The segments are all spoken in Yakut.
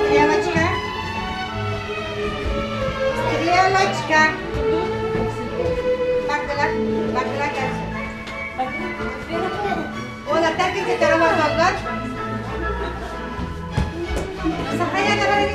Стрелочка. Стрелочка. Бардылар, бардылар дальше. Уолаттар кыргыттар олордоллор. Сахая говори.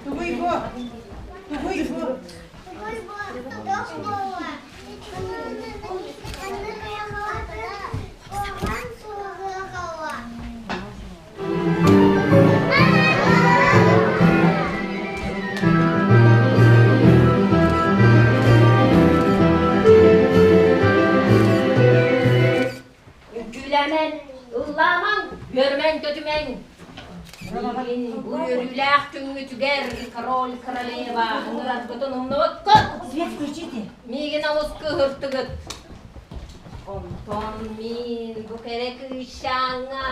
Тугуй бу? Тугуй бу? Үҥкүүлээмэн, ыллаамаҥ, үөрүмэҥ-көтүмэҥ! Билигин бу үөрүүлээх күҥҥүтүгэр король королева ыҥыраргытын умнубуккут! Свет включите. Миигин олус кыыһыртыгыт. Онтон мин бу кэрэ кыысчааҥҥа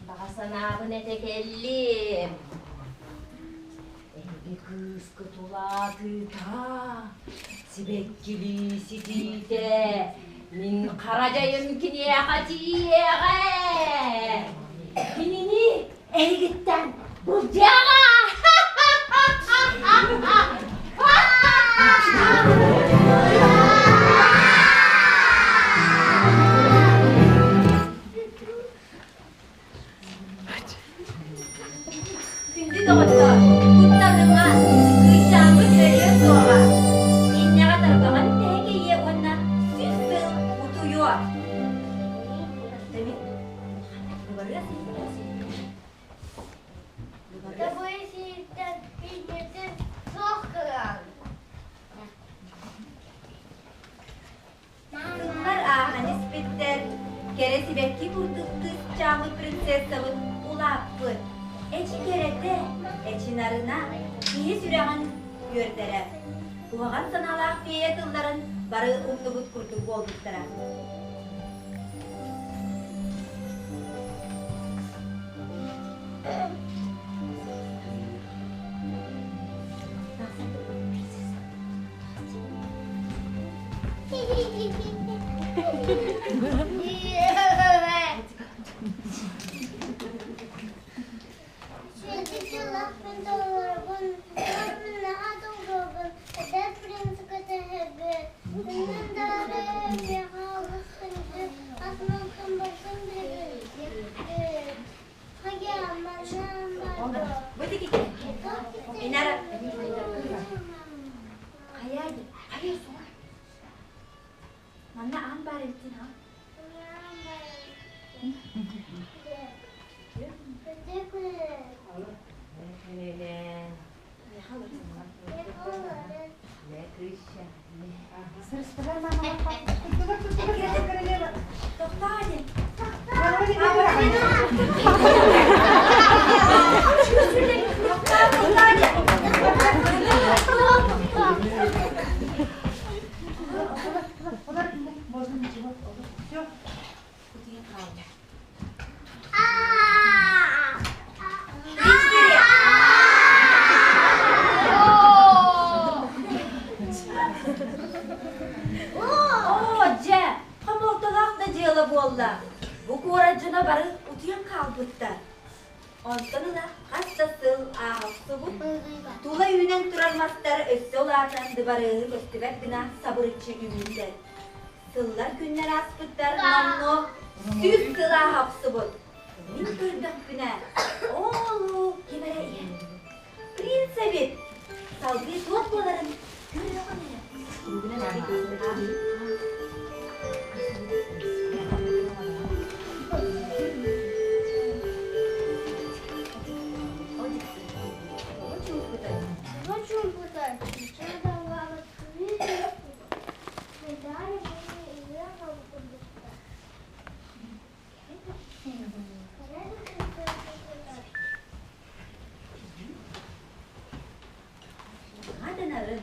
баҕа санаабын этэ кэллим. Эһиги кыыскыт улаатыыта, сибэккилии ситиитэ, мин хара дьайым киниэхэ тиийиэҕэ. Кинини эһигиттэн былдьыаҕа! Күндү доҕоттоор, куттаныма, кыычааммыт өлүө суоҕа. Иннэҕэ тарбаҕын тэһэ кэйиэ уонна сүүс сыл утуйуо. Сыллар ааһан испиттэр, кэрэ сибэкки курдук кыысчааммыт принцессабыт улааппыт. Эчи кэрэтэ, эчи нарына, киһи сүрэҕин үөрдэрэ. Куһаҕан санаалаах фея тылларын бары умнубут курдук буолбуттара. Манна аан баар эбитин ha? Оо, дьэ, хомолтолоох да дьыала буолла. Бу куорат дьоно бары утуйан хаалбыттар. Онтон ыла хас да сыл ааһа охсубут, тула үүнэн турар мастар өссө улаатан дыбарыаһы көстүбэт гына сабырыччы үүммүттэр. Сыллар күннэр ааспыттар номнуо 100 сыл ааһа охсубут. Мин көрдөхпүнэ, оолу ким эрэ иһэр. Принц эбит. Салгыы туох буоларын көрүөҕүм эрэ. Хаданарын.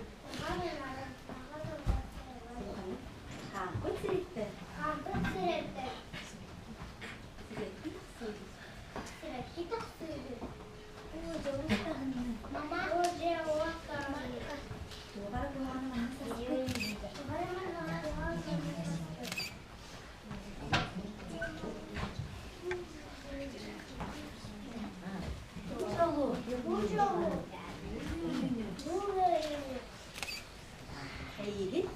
Хаампыт сириттэн. Сибэкки тахсыыһы. Эйигин?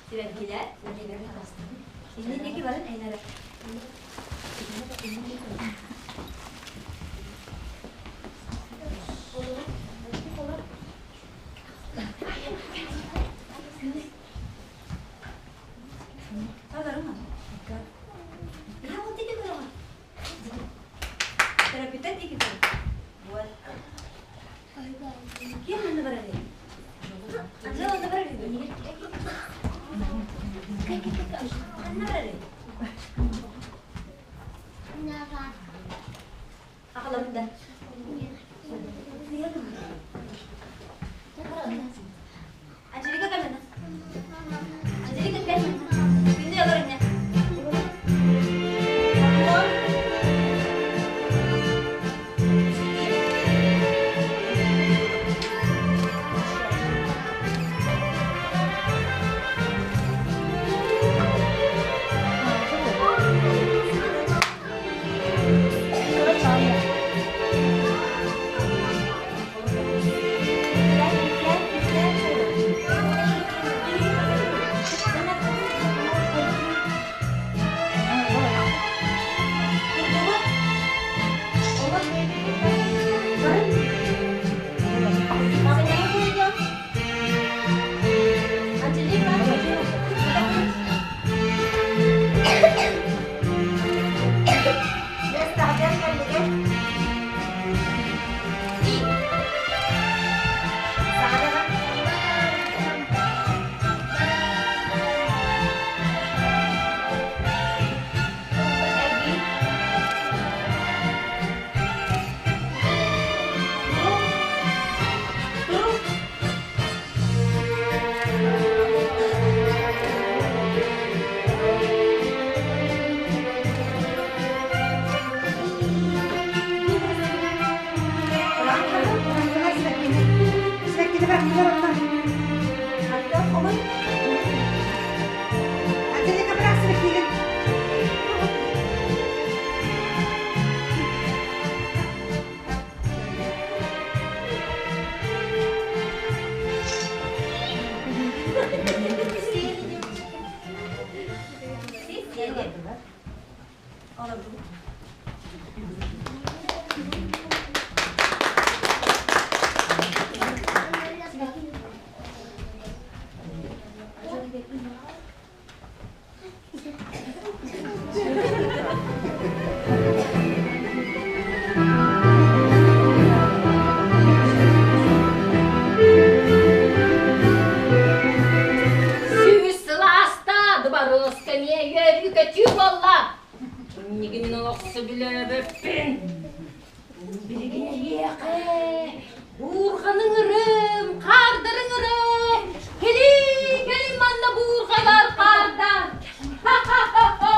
Сибэккилэр. Иннин диэки барын эйнэрэ. Терапевтар диэки көрүҥ. Вот. Ким манна барарый? Анжела онно барар үһү. Ханна барарый? Аҕалабын да. Анжелика кэллэ. Анжелика кэл. Күндү олор иннэ. Сүүс сылааста дыбарыаска эмиэ үөрүү-көтүү буолла. Иннигин олохсу билээбэппин. Билигин эйиэхэ буурҕаныҥ ырым, хаардарыҥ ырым. Кэлиий, кэлин манна буурҕалар хаардар. Ха-ха-ха-ха!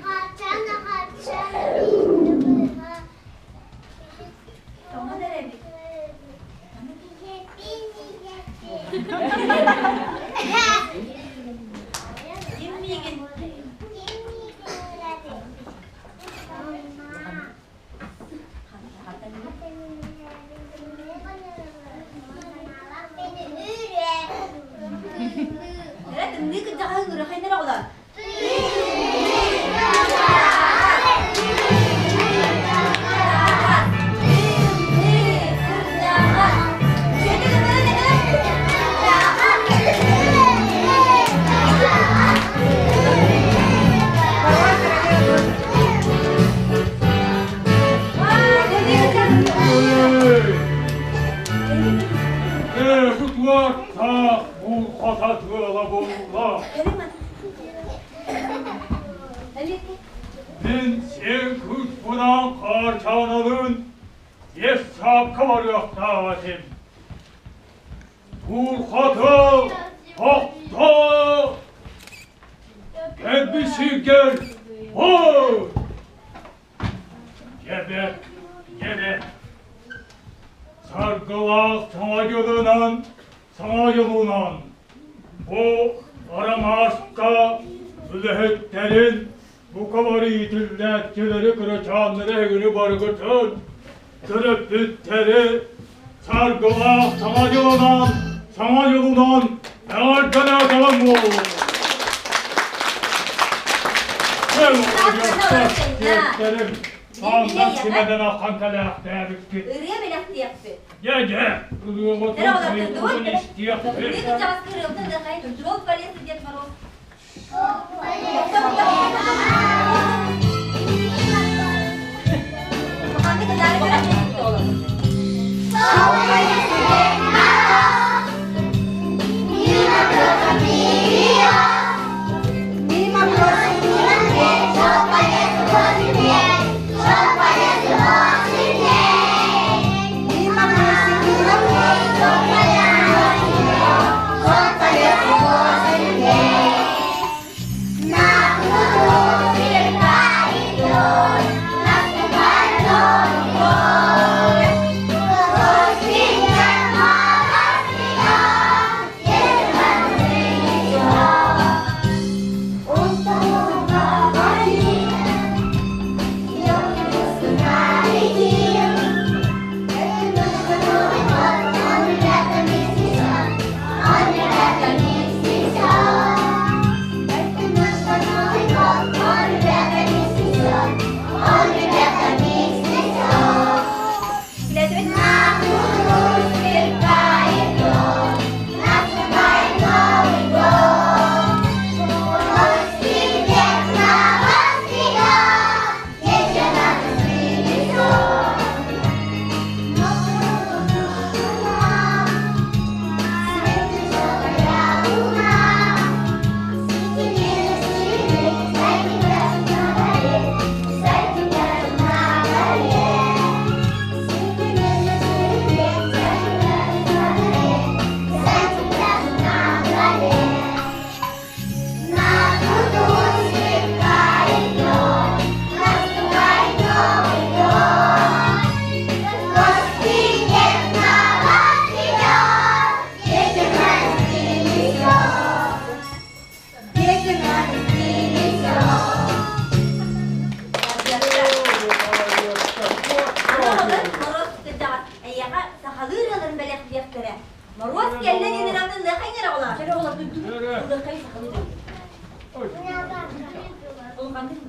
Ханчаана, ханчаана. Ким миигин? Эрэ тымныы кырдьаҕаһы ыҥырыхайнар оҕолор. Кутуаттаах булхата тыала булла. Мин сиэн кыыспынан Хаарчааналыын детсадка барыахтаах этим. Буурхата тохтоо! Кэлбисигэр бар! Дьэбэт, дьэбэт. Саргылаах саҥа дьылынан, саҥа дьылынан бу арамааска үлэһиттэрин бука бары иитиллээччилэри кырачааннары эһигини барыгытын төрөппүттэри саргылаах саҥа дьылынан, саҥа дьылынан эҕэрдэлээтэлэм буоллун! Ааннан симэдэн ахан кэлээхтээбиккит. Ырыа бэлэхтиэхпит. Дьэ, дьэ, ырыаҕытын тойуккутун истиэхпит. Тымныы кырдьаҕаска ырыабытын ырыахай, Жол по лесу Дед Мороз. Ханнык ытаары көрө Эйиэхэ сахалыы ырыаларын бэлэхтиэхтэрэ. Моруос кэллэ диэн ырыаны ылыахай эрэ оҕолоор. Чэ, оҕолор, ылыахай сахалыы Улаханнык.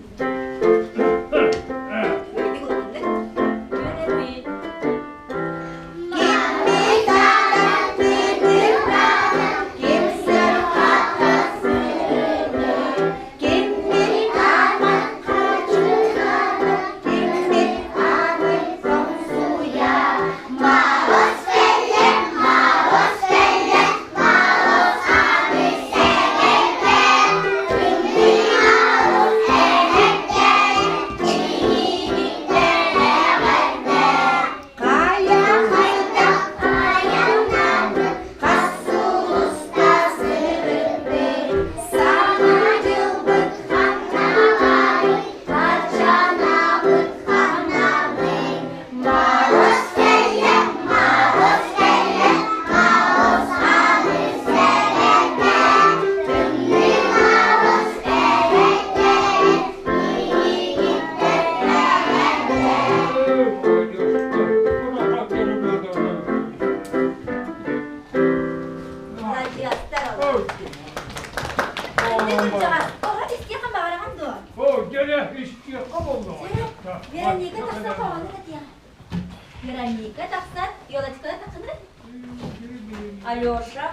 Алеша.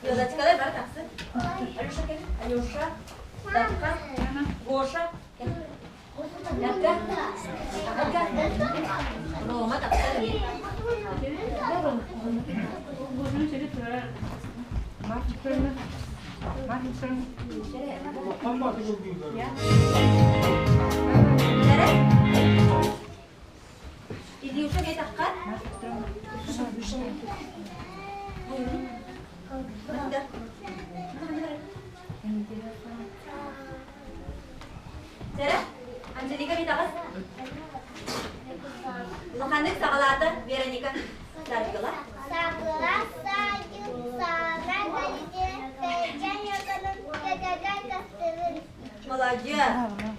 Елочкалар бары тахсын. Алеша кэл. Алеша. Дарка. Гоша. Кэл. Дарка. Дарка. Рома тахсар эмиэ. Бэрэ. Илюша эмиэ таххар. Сэрэ, Анжелика Витаҕас. Улаханнык саҕалаата Вероника Саргыла. Саргыла сайын саана кэлитин, кэйдэн йотонун кэкэгэ кастырын. Молодец.